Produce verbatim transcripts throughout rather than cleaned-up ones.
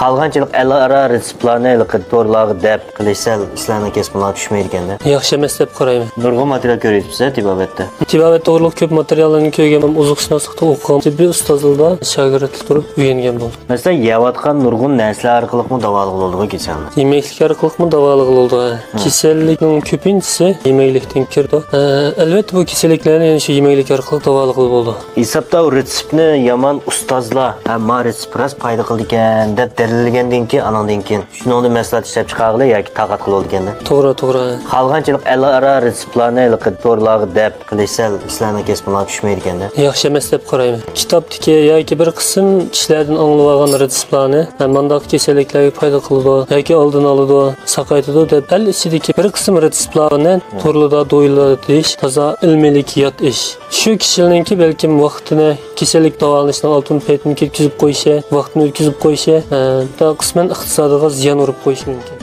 قالغانچىلىك ئەل ئارا رېتسېپلارنى ھېلىقى تورلارغا دەپ قىلىش سەل سىلەرنىڭ كەسپىڭلارغا چۈشمەيدىكەن-دە. ياخشى ئەمەس دەپ قارايمەن. نۇرغۇن ماتېرىيال كۆرۈۋېتىپسىز تېبابەتتە. تېبابەت توغرىلىق كۆپ ماتېرىياللارنى كۆرگەنمەن، ئوزۇقشۇناسلىقتا ئوقۇغان، تېببىي ئۇستازلىرىدا شاگىرتلىق تۇرۇپ ئۆگەنگەن بولدۇم. مەسىلەن، يەۋاتقان نۇرغۇن نەرسىلەر ئارقىلىقمۇ داۋالىغىلى بولىدىغۇ كېسەلنى؟ يېمەكلىك ئارقىلىقمۇ داۋالىغىلى بولىدۇ. كېسەللىكنىڭ كۆپىنچىسى يېمەكلىكتىن كىرىدۇ. ئە، ئەلۋەتتە، بۇ كېسەللىكلەرنى يەنە شۇ يېمەكلىك ئارقىلىق داۋالىغىلى بولىدۇ. ھېسابتا ئۇ رېتسېپنى يامان ئۇستازلار، ھە، ما رېتسېپ راست پايدا قىلىدىكەن دەپ دەلىللىگەندىن كېيىن، ئانىڭدىن كېيىن شۇنىڭدىن مەھسۇلات ئىشلەپ چىقارغىلى ياكى تارقاتقىلى بولىدىكەن-دە. توغرا، توغرا. قالغانچىلىك ئەل ئارا رېتسېپلارنى ھېلىقى تورلارغا دەپ قىلىش سەل سىلەرنىڭ كەسپىڭلارغا چۈشمەيدىكەن-دە. ياخشى ئەمەس دەپ قارايمەن. كىتابتىكى ياكى بىر قىسىم كىشىلەردىن ئاڭلىۋالغان رېتسېپلارنى، ھە، مانداق كېسەللىكلەرگە پايدا قىلىدۇ ياكى ئالدىنى ئالىدۇ، ساقايتىدۇ دەپ ئەل ئىچىدىكى بىر قىسىم رېتسېپلارنى تورلىدا دويلا دېيىش تازا ئىلمىيلىككە يات ئىش. شۇ كىشىلەرنىڭكى بەلكىم ۋاقتىنى كېسەللىك داۋالىنىشنىڭ ئالتۇن پەيتىنى كەتكۈزۈپ قويۇشى، ۋاقتىنى ئۆتكۈزۈپ قويۇشى، ھە، قىسمەن ئىقتىسادىغا زىيان ئۇرۇپ قويۇشى مۇمكىن.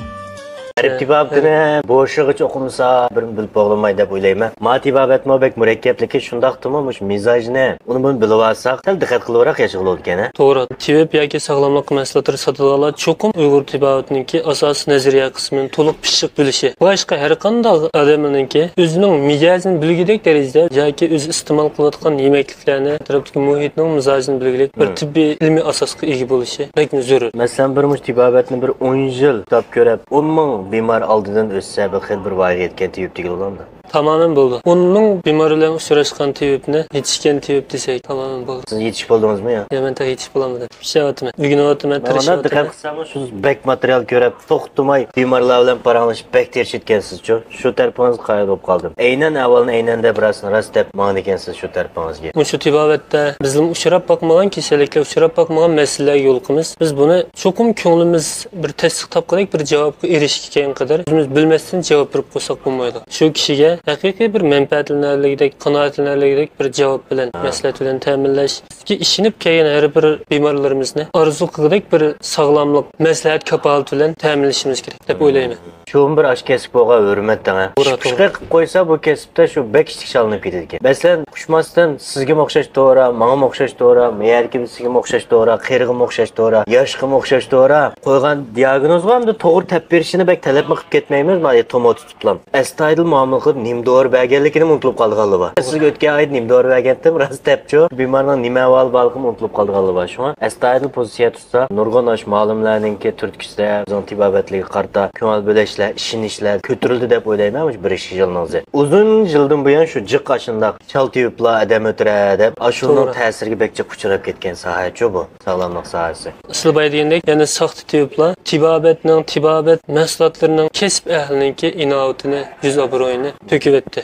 غەرب تېبابىتىنى بوشىغىچە ئوقۇمىسا، بىرىنى بىلىپ بولالمايدۇ دەپ ئويلايمەن. ما تېبابەتمۇ بەك مۇرەككەپلىكى شۇنداقتىمۇ، مۇشۇ مىزاجنى، ئۇنى بۇنى بىلىۋالساق، سەل دىققەت قىلىۋراق ياشىغىلى بولىدىكەن، ھە؟ توغرا. تېۋىپ ياكى ساغلاملىق مەھسۇلاتلىرى ساتىدىغانلار چوقۇم ئۇيغۇر تېبابىتىنىڭكى ئاساسىي نەزەرىيە قىسمىنى تولۇق پىششىق بىلىشى، باشقا ھەر قانداق ئادەمنىڭكى ئۆزىنىڭ مىجەزىنى بىلگۈدەك دەرىجىدە ياكى ئۆزى ئىستېمال قىلىۋاتقان يېمەكلىكلەرنى، ئەتراپتىكى مۇھىتنىڭ مىزاجىنى بىلگۈدەك بىر تېببىي ئىلمىي ئاساسقا ئىگە بولۇشى بەكمۇ زۆرۈر. مەسىلەن، بىر مۇشۇ تېبابەتنى بىر ئون يىل كىتاب كۆرۈپ، ئون مىڭ بىمار ئالدىدىن ئۆتسە، بىر خېلى بىر ۋايىغا يەتكەن تېۋىپ دېگىلى بولامدۇ؟ تامامەن بولىدۇ. ئون مىڭ بىمار بىلەن ئۇچراشقان تېۋىپنى يېتىشكەن تېۋىپ دېسەك، تامامەن بولىدۇ. سىز يېتىشىپ بولدىڭىزمۇ يا؟ يا، مەن تېخى يېتىشىپ بولالمىدىم. ئىشلەۋاتىمەن، ئۆگىنىۋاتىمەن، مەن ئانداق دىققەت تىرىشىۋاتىمەن. قىلساممۇ، سىز بەك ماتېرىيال كۆرۈپ، توختىماي بىمارلار بىلەن پاراڭلىشىپ، بەك تىرىشىدىكەنسىزچۇ؟ شۇ تەرىپىڭىزگە قايىل بولۇپ قالدىم. ئەينەن ئەھۋالنى ئەينەن دەپ، راستىنى راست دەپ ماڭىدىكەنسىز شۇ تەرىپىڭىزگە. مۇشۇ تېبابەتتە بىزمۇ ئۇچراپ باقمىغان كېسەللىكلەر، ئۇچراپ باقمىغان مەسىلىلەرگە يولۇقىمىز. بىز بۇنى چوقۇم كۆڭلىمىز بىر تەستىق تاپقۇدەك بىر جاۋابقا ئېرىشكەن قەدەر ئۆزىمىز بىلمەستىن جاۋاب بېرىپ قويساق بولمايدۇ. شۇ كىشىگە ھەقىقىي بىر مەنپەئەتلىنەرلىكىدەك، قانائەتلىنەرلىكىدەك بىر جاۋاب بىلەن، مەسلىھەت بىلەن تەمىنلەش، بىزگە ئىشىنىپ كەلگەن ھەر بىر بىمارلىرىمىزنى ئارزۇ قىلغۇدەك بىر ساغلاملىق، مەسلىھەت كاپالىتى بىلەن تەمىنلىشىمىز كېرەك دەپ ئويلايمەن. شۇمۇ بىر ئاشۇ كەسىپكە بولغان ھۆرمەت دەڭە. توغرا، توغرا. قىلىپ قويسا، بۇ كەسىپتە شۇ بەك ئىشتىك شالىنىپ كېتىدىكەن. مەسىلەن، ئۇقۇشماستىن، سىزگىمۇ ئوخشاش دورا، ماڭىمۇ ئوخشاش دورا، مەيەردىكى بىرسىگىمۇ ئوخشاش دورا، قېرىغىمۇ ئوخشاش دورا، ياشقىمۇ ئوخشاش دورا قويغان دىياگنوزغا ئەمدى توغرا تەپ بېرىشىنى بەك تەلەپمۇ قىلىپ كەتمەيمىز، مانا تومۇر تۇتۇپلا. ئەستايىدىل مۇئامىلە قىلىپ، نېمە دورا بەرگەنلىكىنىمۇ ئۇنتۇلۇپ قالىدىغانلىرى بار. سىزگە ئۆتكەن ئايدا نېمە دورا بەرگەنتىم، راست دەپچۇ، بىمارنىڭ نېمە ئەھۋالى بارلىقىنى ئۇنتۇلۇپ قالىدىغانلىرى بار. شۇڭا ئەستايىدىل پوزىتسىيە تۇتسا، نۇرغۇن ئاشۇ مالىملارنىڭكى تۈرتكىسى، بىزنىڭ تېبابەتلىككە قارىتا كۆڭۈل بۆلۈشلەر، ئىشىنىشلەر كۆتۈرۈلدى دەپ ئويلايمەن، مۇشۇ بىر ئىككى يىلنىڭ ئۆزى. ئۇزۇن يىلدىن بۇيان شۇ جىق ئاشۇنداق چال تېۋىپلا ئادەم ئۆلتۈرە دەپ، ئاشۇنىڭ تەسىرىگە بەك جىق ئۇچراپ كەتكەن ساھەچۇ بۇ، ساغلاملىق ساھەسى. ئەسلى بايا دېگەندەك، يەنە ساختا تېۋىپلار تېبابەتنىڭ، تېبابەت مەھسۇلاتلىرىنىڭ، كەسىپ ئەھلىنىڭكى ئىناۋىتىنى، يۈز ئابرۇيىنى تۆكۈۋەتتى.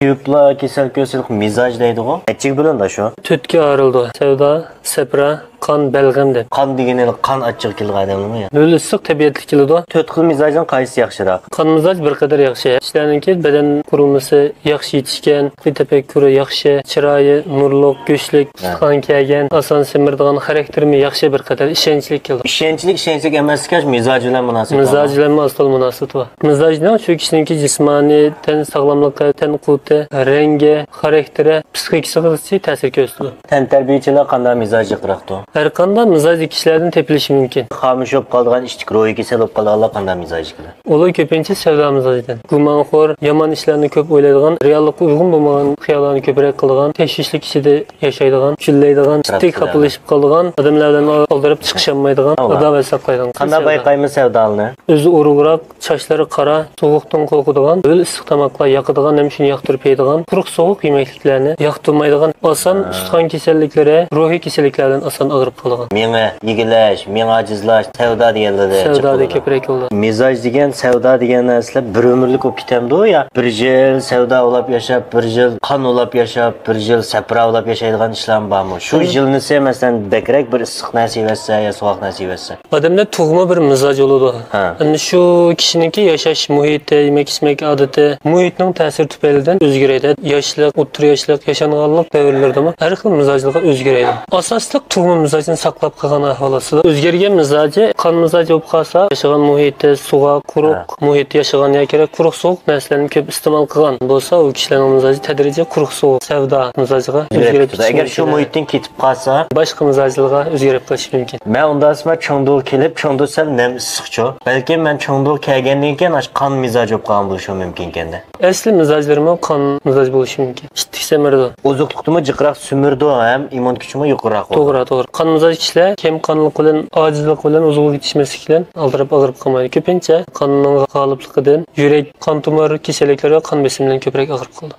تېۋىپلار كېسەل كۆرسە مىزاج دەيدىغۇ. نەچچىگە بۆلۈنىدۇ شۇ؟ تۆتكە ئايرىلىدۇ. سەۋدا، سەپرا، قان، بەلغەم دەپ. قان دېگىنى قان ئاچچىقى كېلىدىغان ئادەملىمۇ يا؟ ھۆل ئىسسىق تەبىئەتلىك كېلىدۇ. تۆت خىل مىزاجنىڭ قايسىسى ياخشىراق؟ قان مىزاج بىر قەدەر ياخشى. كىشىلەرنىڭكى بەدەن قۇرۇلمىسى ياخشى يېتىشكەن، ئەقلىي تەپەككۇرى ياخشى، چىرايى نۇرلۇق، كۈچلۈك، ھە. ئۇستىخان كەلگەن، ئاسان سېمىرىدىغان، خاراكتېرىمۇ ياخشى بىر قەدەر ئىشەنچلىك كېلىدۇ. ئىشەنچلىك، ئىشەنچلىك ئەمەسكەن، مىزاج بىلەن مۇناسىۋىتى مىزاج بارمۇ؟ بىلەنمۇ ئاز-تولا مۇناسىۋىتى بار. مىزاجنىڭ شۇ كىشىنىڭكى جىسمانىي، تەن ساغلاملىقى، تەن قۇۋۋىتى، رەڭگى، خاراكتېرى، پسىخىكىسىغىچە تەسىر كۆرسىتىدۇ. تەنتەربىيىچىلەر قانداق مىزاجلىقراقتۇ؟ ھەر قانداق مىزاجلىق كىشىلەردىن تېپىلىشى مۇمكىن. خامۇش بولۇپ قالىدىغان، ئىچتىكى روھىي كېسەل بولۇپ قالىدىغانلار قانداق مىزاجلىقلار؟ ئۇلار كۆپىنچە سەۋدا مىزاجدىن. گۇمانخور، يامان ئىشلارنى كۆپ ئويلايدىغان، رېئاللىققا ئۇيغۇن بولمايدىغان خىياللارنى كۆپرەك قىلىدىغان، تەشۋىشلىك ئىچىدە ياشايدىغان، چۈللەيدىغان، جىددىي خاپىلىشىپ قالىدىغان، ئادەملەر بىلەن ئالدىراپ چىقىشالمايدىغان، ئاداۋەت ساقلايدىغان. قانداق بايقايمىز سەۋدالىنى؟ ئۆزى ئورۇقراق، چاچلىرى قارا، سوغۇقتىن قورقىدىغان، ھۆل ئىسسىق تاماقلار ياقىدىغان، ھەم شۇنى ياقتۇرۇپ يەيدىغان، قۇرۇق سوغۇق يېمەكلىكلەرنى ياقتۇرمايدىغان، ئاسان ئۇستىخان كېسەللىكلىرى، روھىي كېسەللىكلەر بىلەن ئاسان ئاغرىپ قالىدىغان. مېڭە ئېگىلەش، مېڭە ئاجىزلاش، سەۋدا دېگەنلىرى جىق سەۋدادە بولىدۇ. كۆپرەك بولىدۇ. مىزاج دېگەن، سەۋدا دېگەن نەرسىلەر بىر ئۆمۈرلۈك بولۇپ كېتەمدۇ يا؟ بىر يىل سەۋدا ئولاپ ياشاپ، بىر يىل قان ئولاپ ياشاپ، بىر يىل سەپرا ئولاپ ياشايدىغان ئىشلارمۇ بارمۇ؟ شۇ يىلنىسى، مەسىلەن، بەكرەك بىر ئىسسىق نەرسە يېۋەتسە يا سوغۇق نەرسە يېۋەتسە. ئادەمدە تۇغما بىر مىزاج بولىدۇ. ھە. ئەمدى شۇ كىشىنىڭكى ياشاش مۇھىتى، يېمەك-ئىچمەك ئادىتى، مۇھىتنىڭ تەسىرى تۈپەيلىدىن ئۆزگىرەيدۇ. ياشلىق، ئوتتۇرا ياشلىق، ياشانغانلىق دەۋرلىرىدىمۇ ھەر خىل مىزاجلىقى ئۆزگىرەيدۇ. ئاساسلىق تۇغما مىزاجىنى ساقلاپ قالغان ئەھۋال ئاستىدا. ئۆزگەرگەن مىزاجى، قان مىزاجى بولۇپ قالسا، ياشىغان مۇھىتى، سوغۇق، قۇرۇق مۇھىتتا ياشىغان ياكى قۇرۇق سوغۇق نەرسىلەرنى كۆپ ئىستېمال قىلغان بولسا، ئۇ كىشىلەرنىڭ مىزاجى تەدرىجىي قۇرۇق سوغۇق سەۋدا مىزاجىغا ئۆزگىرىپ كېتىشى مۇمكىن. ئەگەر شۇ مۇھىتتىن كېتىپ قالسا، باشقا مىزاجلارغا ئۆزگىرىپ قېلىشى مۇمكىن. مەن ئۇنداق ئەمەس، چېڭدۇغا كېلىپ، چېڭدۇ سەل نەم ئىسسىقچۇ. بەلكىم مەن چېڭدۇغا كەلگەندىن كېيىن ئاشۇ قان مىزاجى بولۇپ قالغان بولۇشۇم مۇمكىنكەن-دە. ئەسلى مىزاجلىرىمۇ قان مىزاج بولۇشى مۇمكىن. ئىتتىك سەمرىدۇ. ئوزۇقلۇقتىمۇ جىقراق سۈمۈرىدۇ ھەم ئىممۇن كۈچىمۇ يۇقىرىراق بولىدۇ. توغرا، توغرا. قان مىزاج كىشىلەر كەم قانلىق بىلەن، ئاجىزلىق بىلەن، ئوزۇقلۇق يېتىشمەسلىك بىلەن ئالدىراپ ئاغرىپ قالمايدۇ. كۆپىنچە قاننىڭ غالىپلىقىدىن يۈرەك، قان تومۇر كېسەللىكلىرى ۋە قان بېسىمى بىلەن كۆپرەك ئاغرىپ قالىدۇ.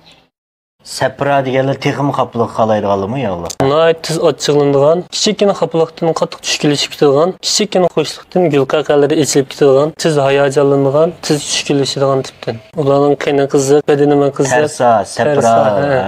سەپرا دېگەنلەر تېخىمۇ خاپىلىققا قالايدىغانلىرىمۇ يا ئۇلار؟ ناھايىتى تېز ئاچچىقلىنىدىغان، كىچىككىنە خاپىلىقتىن قاتتىق چۈشكۈنلىشىپ كېتىدىغان، كىچىككىنە خۇشلۇقتىن گۈل قەقەلىرى ئېچىلىپ كېتىدىغان، تېز ھاياجانلىنىدىغان، تېز چۈشكۈنلىشىدىغان تىپتىن. ئۇلارنىڭ قېنى قىزىق، بەدىنىمۇ قىزىق. تەرسا، سەپرا، تەرسا، ھە. ھە.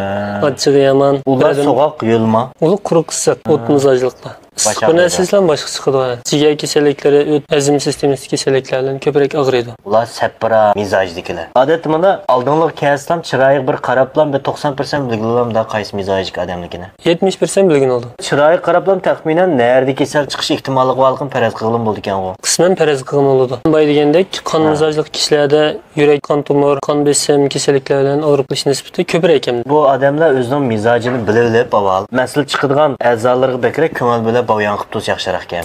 ئاچچىقى يامان. ئۇلار بەدەن سوغۇق، يۆلما. ئۇلار قۇرۇق ئىسسىق، ئوت مىزاجلىقلار. ئىسسىق بىر نەرسە يېسىلەم باشقا چىقىدۇ. جىگەر كېسەللىكلىرى، ئۆت، ھەزىم سىستېمىسى كېسەللىكلەر بىلەن كۆپرەك ئاغرىيدۇ. ئۇلار سەپرا مىزاجدىكىلەر. ئادەتتە مانا ئالدىڭلىغا كەلسىلەم، چىرايىغا بىر قاراپلام بىر توقسان پىرسەنت بىلگىلى بولامدا قايسى مىزاجدىكى ئادەملىكىنى. يەتمىش پىرسەنت بىلگىنى بولىدۇ. چىرايىغا قاراپلام تەخمىنەن نەدە كېسەل چىقىش ئېھتىماللىقى بارلىقىنى پەرەز قىلغىلىمۇ بولىدىكەنغۇ. قىسمەن پەرەز قىلغىلىمۇ بولىدۇ. بايا دېگەندەك، قان مىزاجلىق كىشىلەردە يۈرەك، قان تومۇر، قان بېسىم كېسەللىكلەر بىلەن ئاغرىپ قېلىش نىسبىتى كۆپرەك ئەمدى. بۇ ئادەملەر ئۆزىنىڭ مىزاجىنى بىلىۋېلىپ ئاۋۋال، مەسىلە چىقىدىغان ئەزالىرىغا بەكرەك كۆڭۈل بۆلۈپ بايان قىلىپ تۇرسا ياخشىراق ئىكەن.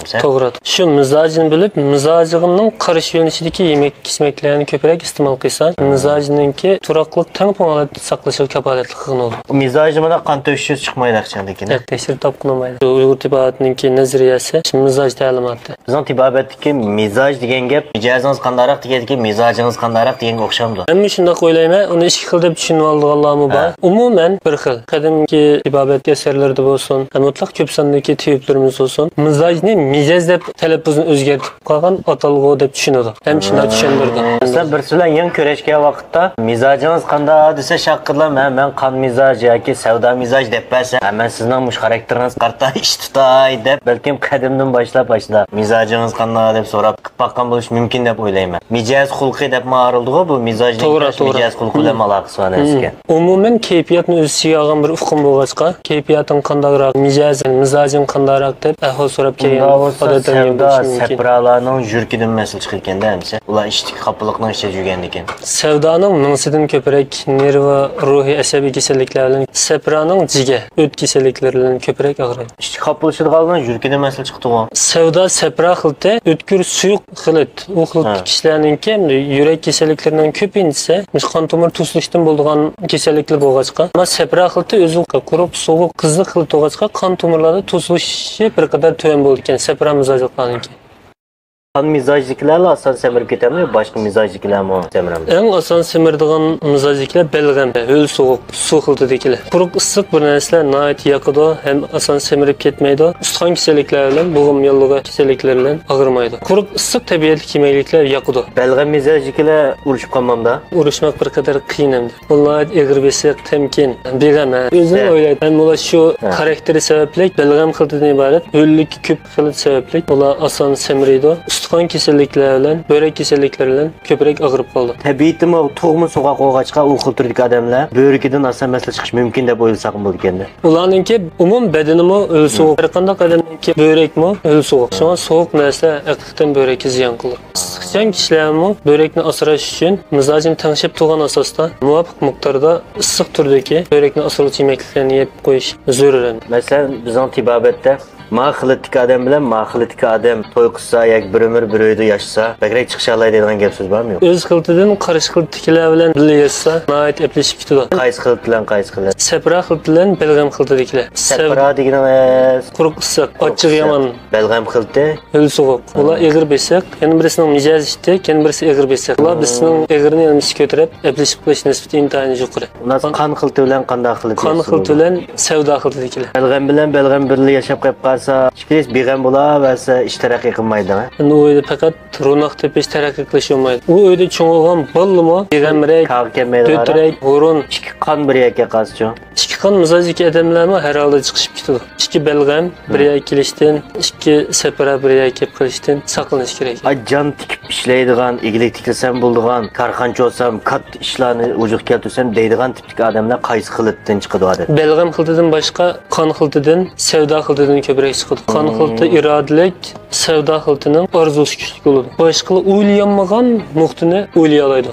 شۇ مىزاجىنى بىلىپ، مىزاجىنىڭ قارشى يۆنىلىشىدىكى يېمەك ئىچمەكلەرنى كۆپرەك ئىستېمال قىلسا، مىزاجنىڭكى تۇراقلىق تەڭپۇڭ ھالەتتە ساقلىشىغا كاپالەتلىك قىلغىلى بولىدۇ. مىزاجى مانا قان تۆشۈش چىقمايدۇ ئەخچەندىكىنى. تەكشۈرۈپ تاپقىلى بولمايدۇ. ئۇيغۇر تېبابىتىنىڭكى نەزەرىيەسى، مىزاج تەلىماتى. بىزنىڭ تېبابەتتىكى مىزاج دېگەن گەپ، مىجەزىڭىز قانداقراق دېگەندىكى مىزاجىڭىز قانداقراق دېگەنگە ئوخشامدۇ؟ مەنمۇ شۇنداق ئويلايمەن، ئۇنى ئىككى خىل دەپ چۈشىنىۋالىدىغانلارمۇ بار. ھە. ئومۇمەن بىر خىل. قەدىمكى تېبابەت ئەسەرلىرىدە بولسۇن، ھەم مۇتلەق كۆپ ساندىكى تېبىپلىرىمىز بولسۇن، مىزاجنى مىجەز دەپ تەلەپپۇزنى ئۆزگەرتىپ قالغان ئاتالغۇ دەپ چۈشىنىدۇ. ھەم شۇنداق چۈشەندۈرىدۇ. مەسىلەن، بىرسى بىلەن يېڭى كۆرۈشكەن ۋاقىتتا، مىزاجىڭىز قانداق دېسە، شاققىدىلا، ھە، مەن قان مىزاج ياكى سەۋدا مىزاج دەپ بەرسە، ھە، مەن سىزنىڭ مۇشۇ خاراكتېرىڭىزگە قارىتا ئىش تۇتاي دەپ، بەلكىم قەدىمدىن باشلاپ ئاشۇنداق مىزاجىڭىز قانداق دەپ سوراپ باققان بولۇشى مۇمكىن دەپ ئويلايمەن. مىجەز خۇلقى دەپمۇ ئايرىلىدىغۇ، بۇ مىزاجنىڭ توغرا، مىجەز خۇلقى بىلەن ئالاقىسى بار نەرسىكەن. ئومۇمەن كەيپىياتنى ئۆز ئىچىگە ئالغان بىر ئۇقۇم بولغاچقا، كەيپىياتىڭ قانداقراق، مىجەز، مىزاجىڭ قانداقراق دەپ ئەھۋال سوراپ كەلگەن ئادەتتە سەۋدا، سەپرالارنىڭ يۈرىكىدىن مەسىلە چىقىدىكەندە ئەمسە. ئۇلار ئىچتىكى خاپىلىقنىڭ ئىچىدە يۈرگەندىكىن. سەۋدانىڭ مېڭىسىدىن كۆپرەك نېرۋا، روھىي، ئەسەبىي كېسەللىكلەر بىلەن، سەپرانىڭ جىگەر، ئۆت كېسەللىكلىرى بىلەن كۆپرەك ئاغرىيدۇ. ئىچتىكى خاپىلىشىدىغانلارنىڭ يۈرىكىدىن مەسىلە چىقىدىغۇ. سەۋدا سەپرا خىلىتى ئۆتكۈر سۇيۇق خىلىت. ئۇ خىلىتتىكى كىشىلەرنىڭكى يۈرەك كېسەللىكلىرىنىڭ كۆپىنچىسى مۇشۇ قان تومۇر توسۇلۇشتىن بولىدىغان كېسەللىكلەر بولغاچقا، ئەمما سەپرا خىلىتى ئۆزى قۇرۇق، سوغۇق، قىزىق خىلىت بولغاچقا، قان تومۇرلاردا توسۇلۇشى بىر قەدەر تۆۋەن بولىدىكەن سەپرا مىزاجلىقلارنىڭكى. قان مىزاجدىكىلەرلا ئاسان سەمرىپ كېتەمدۇ يا باشقا مىزاجدىكىلەرمۇ سەمرەمدۇ؟ ئەڭ ئاسان سەمرىدىغان مىزاجدىكىلەر بەلغەم، ھۆل سوغۇق، سۇ خىلىتىدىكىلەر. قۇرۇق ئىسسىق بىر نەرسىلەر ناھايىتى ياقىدۇ ھەم ئاسان سەمرىپ كەتمەيدۇ. ئۇستىخان كېسەللىكلەر بىلەن بوغۇم ياللۇغى كېسەللىكلىرى بىلەن ئاغرىمايدۇ. قۇرۇق ئىسسىق تەبىئەتلىك يېمەكلىكلەر ياقىدۇ. بەلغەم مىزاجدىكىلەر ئۇرۇشۇپ قالمامدا؟ ئۇرۇشماق بىر قەدەر قىيىن ئەمدى. ئۇلار ئېغىر بېسىق، تەمكىن، بىغەم، ھە. ئۆزىنى ئويلايدۇ. ھەم ئۇلار شۇ خاراكتېرى سەۋەبلىك بەلغەم خىلىتىدىن ئىبارەت ھۆللۈكى كۆپ خىلىت سەۋەبلىك ئۇلار ئاسان سەمرىيدۇ. ئۇستىخان كېسەللىكلىرى بىلەن، بۆرەك كېسەللىكلىرى بىلەن كۆپرەك ئاغرىپ قالىدۇ. تەبىئىتىمۇ تۇغما سوغۇق بولغاچقا، ئۇ خىل تۈردىكى ئادەملەر بۆرىكىدىن ئاسان مەسىلە چىقىشى مۇمكىن دەپ ئويلىساقمۇ بولىدىكەندە. ئۇلارنىڭكى ئومۇم بەدىنىمۇ ھۆل سوغۇق. ھەر قانداق ئادەمنىڭكى بۆرەكمۇ ھۆل سوغۇق. شۇڭا سوغۇق نەرسىلەر ھەقىقەتەن بۆرەككە زىيان قىلىدۇ. ئىسسىقچان كىشىلەرمۇ بۆرەكنى ئاسراش ئۈچۈن مىزاجىنى تەڭشەپ تۇرغان ئاساستا مۇۋاپىق مىقداردا ئىسسىق تۈردىكى بۆرەكنى ئاسرىغۇچى يېمەكلىكلەرنى يەپ قويۇش زۆرۈر. مەسىلەن، بىزنىڭ تېبابەتتە ما خىلىتتىكى ئادەم بىلەن ما خىلىتتىكى ئادەم توي قىلسا ياكى بىر ئۆمۈر بىر ئۆيدە ياشىسا، بەكرەك چىقىشالاي دەيدىغان گەپ سۆز بارمۇ يوق؟ ئۆز خىلىتىدىن قارشى خىلىتتىكىلەر بىلەن بىللە ياشىسا، ناھايىتى ئەپلىشىپ كېتىدۇ. قايسى خىلىت بىلەن قايسى خىلىت؟ سەپرا خىلىت بىلەن بەلغەم خىلىتىدىكىلەر. سەپرا دېگىنىڭىز؟ قۇرۇق ئىسسىق، ئاچچىقى يامان. بەلغەم خىلىتى؟ ھۆل سوغۇق. ئۇلار ئېغىر بېسىق، يەنە بىرسىنىڭ مىجەزى ئىتتىك، يەنە بىرسى ئېغىر بېسىق. ئۇلار بىرسىنىڭ ئېغىرىنى يەنە بىرسى كۆتۈرۈپ، ئەپلىشىپ قېلىش نىسبىتى ئىنتايىن يۇقىرى. ئۇلار قان خىلىتى بىلەن قانداق خىلىت؟ قان خىلىتى بىلەن سەۋدا خىلىتىدىكىلەر. بەلغەم بىلەن بەلغەم بىرلا ياشاپ قېلىپ قالسا، ئىككىلىسى بىغەم بولاۋەرسە، ئىش تەرەققىي قىلمايدۇ. ئەمدى ئۇ ئۆيدە پەقەت روناق تېپىش، تەرەققىي قىلىش بولمايدۇ. ئۇ ئۆيدە چوڭ بولغان بالىمۇ بىغەمرەك، دۆترەك، ھۇرۇن. ئىككى قان بىر يەرگە قالسىچۇ؟ ئىككى قان مىزاجدىكى ئادەملەرمۇ ھەر ھالدا چىقىشىپ كېتىدۇ. ئىككى بەلغەم بىر يەرگە كېلىشتىن، ئىككى سەپرا بىر يەرگە كېلىپ قېلىشتىن ساقلىنىش كېرەك. ئاي، جان تىكىپ ئىشلەيدىغان، ئىگىلىك تىكلىسەم بولىدىغان، كارخانىچى بولسام، كاتتا ئىشلارنى ۋۇجۇدقا كەلتۈرسەم دەيدىغان تىپتىكى ئادەملەر قايسى خىلىتتىن چىقىدۇ ئادەتتە؟ بەلغەم خىلىتىدىن باشقا، قان خىلىتىدىن، سەۋدا خىلىتىدىن كۆپرەك چىقىدۇ. قان خىلىتى ئىرادىلىك، سەۋدا خىلىتىنىڭ ئارزۇسى كۈچلۈك بولىدۇ. باشقىلار ئويلىيالمىغان نۇقتىنى ئويلىيالايدۇ.